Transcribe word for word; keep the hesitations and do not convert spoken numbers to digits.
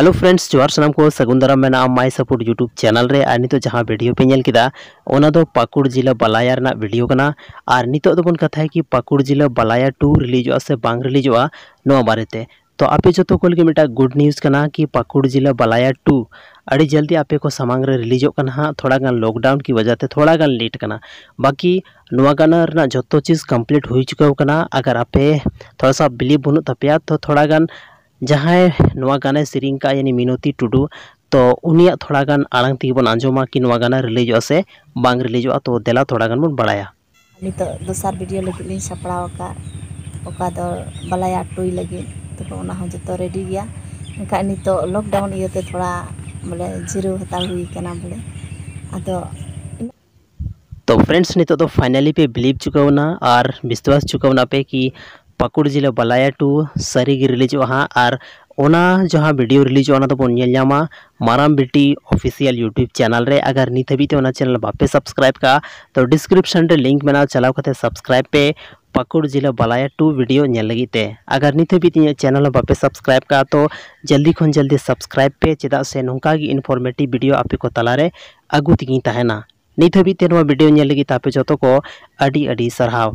Hello friends, ᱡᱚᱦᱟᱨ ᱥᱟᱱᱟᱢ ᱠᱚ, ᱥᱟᱹᱜᱩᱱ ᱫᱟᱨᱟᱢ ᱢᱮᱱᱟᱜᱼᱟ My Support YouTube channel ᱨᱮ᱾ ᱟᱨ ᱱᱤᱛᱚᱜ ᱡᱟᱦᱟᱸ video ᱯᱮ ᱧᱮᱞ ᱠᱮᱫᱟ, ᱚᱱᱟ ᱫᱚ ᱯᱟᱹᱠᱩᱲ ᱡᱤᱞᱟᱹ ᱵᱟᱞᱟᱭᱟ ᱨᱮᱱᱟᱜ video ᱠᱟᱱᱟ᱾ ᱟᱨ ᱱᱤᱛᱚᱜ ᱫᱚᱵᱚᱱ ᱠᱟᱛᱷᱟᱭᱟ ᱠᱤ ᱯᱟᱹᱠᱩᱲ ᱡᱤᱞᱟᱹ ᱵᱟᱞᱟᱭᱟ two ᱨᱤᱞᱤᱡᱚᱜᱼᱟ ᱥᱮ ᱵᱟᱝ ᱨᱤᱞᱤᱡᱚᱜᱼᱟ, ᱱᱚᱣᱟ ᱵᱟᱨᱮᱛᱮ᱾ ᱛᱚ ᱟᱯᱮ ᱡᱚᱛᱚ ᱠᱚ ᱞᱟᱹᱜᱤᱫ ᱢᱤᱫᱴᱟᱝ good news ᱠᱟᱱᱟ ᱠᱤ ᱯᱟᱹᱠᱩᱲ ᱡᱤᱞᱟᱹ ᱵᱟᱞᱟᱭᱟ two ᱟᱹᱰᱤ ᱡᱚᱞᱫᱤ ᱟᱯᱮ ᱠᱚ ᱥᱟᱢᱟᱝ ᱨᱮ ᱨᱤᱞᱤᱡᱚᱜ ᱠᱟᱱᱟ ᱦᱟᱸᱜ᱾ ᱛᱷᱚᱲᱟ ᱜᱟᱱ lockdown ᱠᱤ ᱣᱟᱡᱟ ᱛᱮ ᱛᱷᱚᱲᱟ ᱜᱟᱱ late ᱠᱟᱱᱟ, ᱵᱟᱠᱤ ᱱᱚᱣᱟ ᱜᱟᱱᱟ ᱨᱮᱱᱟᱜ ᱡᱚᱛᱚ ᱪᱤᱡᱽ complete ᱦᱩᱭ ᱪᱩᱠᱟᱹᱣ ᱠᱟᱱᱟ᱾ ᱟᱜᱟᱨ ᱟᱯᱮ ᱛᱷᱚᱲᱟ ᱥᱟ believe ᱵᱟᱹᱱᱩᱜ ᱛᱟᱯᱮᱭᱟ, ᱛᱚ ᱛᱷᱚᱲᱟ ᱜᱟᱱ ᱡᱟᱦᱟᱸᱭ ᱱᱚᱣᱟ ᱜᱟᱱᱮ ᱥᱮᱨᱮᱧ ᱠᱟᱜᱼᱟ, ᱭᱟᱱᱤ ᱢᱤᱱᱚᱛᱤ ᱴᱩᱰᱩ, ᱛᱚ ᱩᱱᱤᱭᱟᱜ ᱛᱷᱚᱲᱟ ᱜᱟᱱ ᱟᱲᱟᱝ ᱛᱮᱜᱮ ᱵᱚᱱ ᱟᱸᱡᱚᱢᱟ ᱠᱤ ᱱᱚᱣᱟ ᱜᱟᱱᱟ ᱨᱤᱞᱤᱡᱚᱜᱼᱟ ᱥᱮ ᱵᱟᱝ ᱨᱤᱞᱤᱡᱚᱜᱼᱟ᱾ ᱛᱚ ᱫᱮᱞᱟ ᱛᱷᱚᱲᱟ ᱜᱟᱱ ᱵᱚᱱ ᱵᱟᱲᱟᱭᱟ᱾ ᱱᱤᱛᱚᱜ ᱫᱚᱥᱟᱨ video ᱞᱟᱹᱜᱤᱫ ᱞᱤᱧ ᱥᱟᱯᱲᱟᱣ ᱟᱠᱟᱫ, ᱚᱠᱟ ᱫᱚ ᱵᱟᱞᱟᱭᱟ two ᱞᱟᱹᱜᱤᱫ᱾ ᱛᱚᱵᱮ ᱚᱱᱟ ᱦᱚᱸ ᱡᱚᱛᱚ ready ᱜᱮᱭᱟ, ᱢᱮᱱᱠᱷᱟᱱ ᱱᱤᱛᱚᱜ lockdown ᱤᱭᱟᱹᱛᱮ ᱛᱷᱚᱲᱟ ᱵᱚᱞᱮ ᱡᱤᱨᱟᱹᱣ ᱦᱟᱛᱟᱲ ᱦᱩᱭ ᱠᱟᱱᱟ ᱵᱚᱞᱮ᱾ ᱟᱫᱚ ᱛᱚ friends, ᱱᱤᱛᱚᱜ ᱫᱚ finally ᱯᱮ believe ᱪᱩᱠᱟᱹᱣᱱᱟ ᱟᱨ ᱵᱤᱥᱣᱟᱥ ᱪᱩᱠᱟᱹᱣᱱᱟ ᱯᱮ ᱠᱤ ᱯᱟᱹᱠᱩᱲ ᱡᱤᱞᱟᱹ ᱵᱟᱞᱟᱭᱟ two ᱥᱟᱹᱨᱤ ᱜᱮ ᱨᱤᱞᱤᱡᱚᱜᱼᱟ ᱦᱟᱸᱜ᱾ ᱟᱨ ᱚᱱᱟ ᱡᱟᱦᱟᱸ video ᱨᱤᱞᱤᱡᱚᱜᱼᱟ, ᱚᱱᱟ ᱫᱚᱵᱚᱱ ᱧᱮᱞ ᱧᱟᱢᱟ ᱢᱟᱨᱟᱢ ᱵᱤᱴᱤ official YouTube channel ᱨᱮ᱾ ᱟᱜᱟᱨ ᱱᱤᱛ ᱦᱟᱹᱵᱤᱡ ᱛᱮ ᱚᱱᱟ channel ᱵᱟᱯᱮ subscribe ᱠᱟᱜᱼᱟ, ᱛᱚ description ᱨᱮ link ᱢᱮᱱᱟᱜᱼᱟ, ᱪᱟᱞᱟᱣ ᱠᱟᱛᱮ subscribe ᱯᱮ᱾ ᱯᱟᱹᱠᱩᱲ ᱡᱤᱞᱟᱹ ᱵᱟᱞᱟᱭᱟ two video ᱧᱮᱞ ᱞᱟᱹᱜᱤᱫ ᱛᱮ᱾ ᱟᱜᱟᱨ ᱱᱤᱛ ᱦᱟᱹᱵᱤᱡ ᱤᱧᱟᱹᱜ channel ᱦᱚᱸ ᱵᱟᱯᱮ subscribe ᱠᱟᱜᱼᱟ, ᱛᱚ ᱡᱚᱞᱫᱤ ᱠᱷᱚᱱ ᱡᱚᱞᱫᱤ subscribe ᱯᱮ, ᱪᱮᱫᱟᱜ ᱥᱮ ᱱᱚᱝᱠᱟ ᱜᱮ informative video ᱟᱯᱮ ᱠᱚ ᱛᱟᱞᱟᱨᱮ ᱟᱹᱜᱩ ᱛᱮᱜᱤᱧ ᱛᱟᱦᱮᱱᱟ᱾ ᱱᱤᱛ ᱦᱟᱹᱵᱤᱡ ᱛᱮ ᱱᱚᱣᱟ video ᱧᱮᱞ ᱞᱟᱹᱜᱤᱫ ᱛᱮ ᱟᱯᱮ ᱡᱚᱛᱚ ᱠᱚ ᱟᱹᱰᱤ ᱟᱹᱰᱤ ᱥᱟᱨᱦᱟᱣ᱾